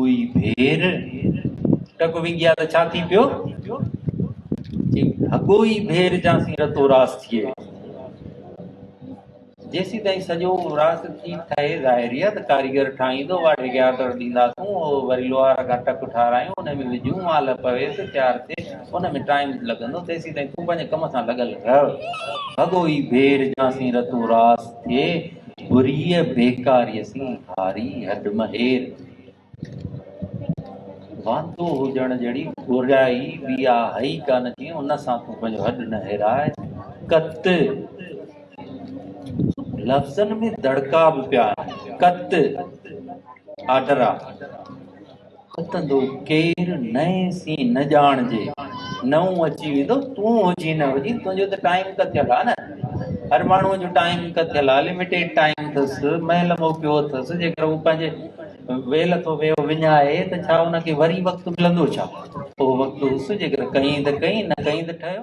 ڀڳو ئي ڀير. ٽڪ وينگي آ ته ڇا ٿي پيو؟ چي ڀڳو ئي ڀير جانسين رتو راس ٿئي. جيسيتائين سڄو راس ٿي ٺهي ظاهري آ ته ڪاريگر ٺاهيندو، واڍي کي آرڊر ڏينداسون، اهو وري لوهار کان ٽڪ ٺارايون، ان ۾ وجهون، مال پويس، تيار ٿئي، ان ۾ ٽائيم لڳندو، تيسيتائين تون پنهنجي ڪم سان لڳل رهه. ڀڳو ئي ڀير جانسين رتو راس ٿئي، بريء بيڪاريء سين هاري هڏ م هير. واندو هجڻ جهڙي برائي ٻي آهي ئي ڪانه جيئن ان سان تون پنهنجو هڏ نه هيراء. ڪت لفظن ۾ دڙڪا به پيا آهن. ڪت آرڊر آ. ڪتندو ڪير نئين سين نه ڄاڻجي. نئون اچي ويندو تون هجين نه هجين تنهنجو ته ٽائيم ڪٿيل آ نه. هر ماڻهوء جو ٽائيم ڪٿيل آ لميٽيڊ ٽائيم اٿس مهل موقعو اٿس جيڪر هو پنهنجي ويل ٿو ويو وڃائي ته ڇا ان کي وري وقت ملندو ڇا؟ اهو وقت هوس جيڪر ڪئين ته ڪئين نه ڪئين ته ٺهيو.